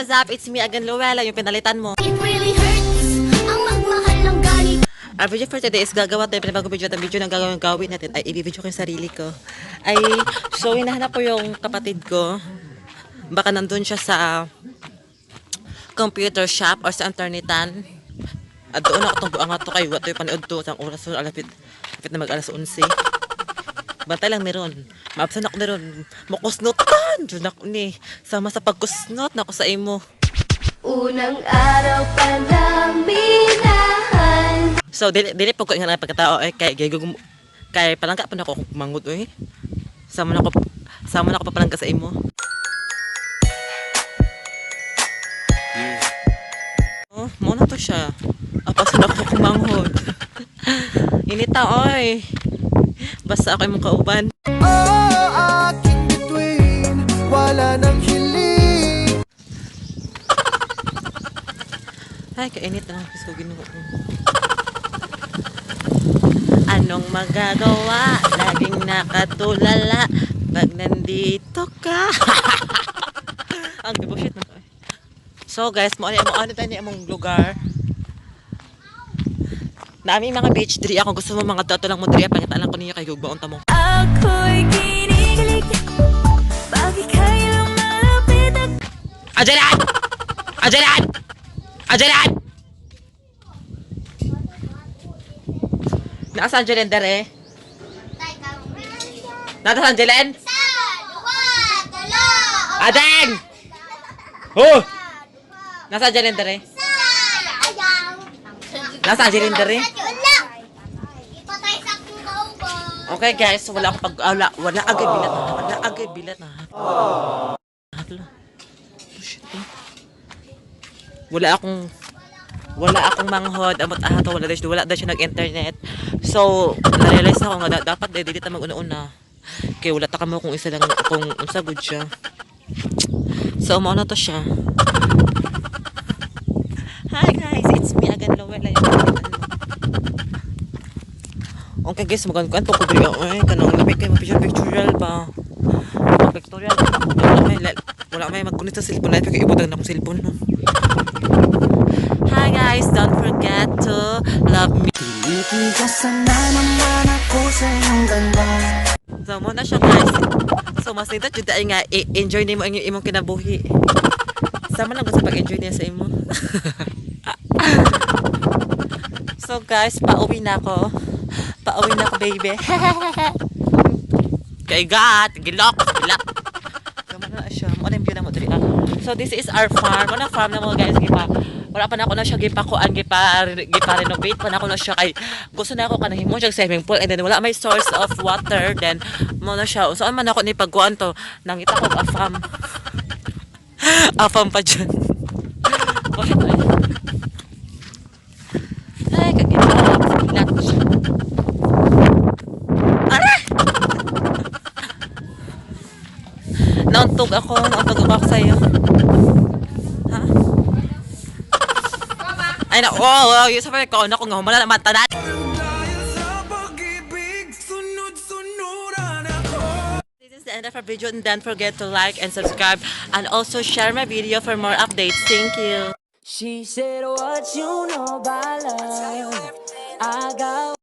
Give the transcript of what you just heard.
What's up? It's me again, Luella, yung pinalitan mo. It really hurts ang magmahal ng ganito. Our video for today is gagawa tayo panibagong video at ang video na gagawin natin ay i-video ko yung sarili ko. Ay, so hinahanap ko yung kapatid ko. Baka nandun siya sa computer shop or sa internetan. At doon ako itong buang to kay wato yung panood to. Ang oras to, alapit, alapit na mag alas 11. Bantay lang meron. Maabsan ako meron. Makusnotan! Diyon ako ni. Sama sa pagkusnot na ako sa imo. Unang araw pa lang minahal. So dili dili po ko nga pagkatao eh kay gigug kay palangka pa na ako mangod oy. Sama na ako papalangka sa imo. Oh, mo na to siya. Apasan ako kumanghod. Inita oy. Basta ako imong kauban. Oh, aking bituin, wala nang hiling. Ay, kainit na lang ko Ginoo. Anong magagawa? Laging nakatulala pag nandito ka. Ang bullshit na to eh. So guys, mo ano tayo among lugar. Naami mga beach diri ako gusto mo mga dato lang mo diri pangitaan lang ko ninyo kay gugmaon ta mo. Ako'y kinikilig. Bakit kayo lumalapit at Ajalan! Ajalan! Ajalan! Nasa Angeline dere? Nasa Angeline? Isa, duha, talo, Adeng! Oh! Nasa Angeline dere? isa, ayaw. Nasa Angeline dere? Wala. Ipatay sa kubo. Okay guys, so wala akong pag wala wala agay bilat na. Wala agay bilat na. Hala. Oh, shit, eh. Wala akong manghod amot ahato wala daw siya nag-internet. So, na-realize ako nga dapat dili ta mag-una-una. Kay wala ta kamo kung isa lang kung unsa gud siya. So, mao na to siya. Hi guys, it's me again, Lowella. Okay guys, magan ko ko diri oy kanang labi kay picture pictorial ba. Pictorial wala may mag-connect sa cellphone na kay ibutang na akong cellphone. No? Hi guys, don't forget to love me. Tinitigasan na naman ako sa iyong ganda. So mo na siya guys. So mas nindot jud ay nga i-enjoy nimo ang imong kinabuhi. Sama lang ko sa pag-enjoy niya sa imo. So guys, pauwi na ako. Pauwi na ako, baby. Kay God, gilok, gilok. So mo na siya. Mo na yung view na mo diri ah. So this is our farm. Mo na farm na mo guys gipa. Wala pa na ako na siya gipakuan, gipa renovate pa na ako na siya kay gusto na ako kanang himo siya swimming pool and then wala may source of water then mo na siya. So man ako ni pagkuan to nangita ko afam. Afam pa dyan. Bakit ay? Ay, kagita sa kilat. Aray! Nauntog ako. Nauntog ako sa'yo. Ha? Ay na, oh, yun sa ko, ako nga, humala naman, tanan. Dahil sa pag-ibig, sunod-sunuran ako. This is the end of our video and don't forget to like and subscribe and also share my video for more updates. Thank you. She said, "What you know about love? I got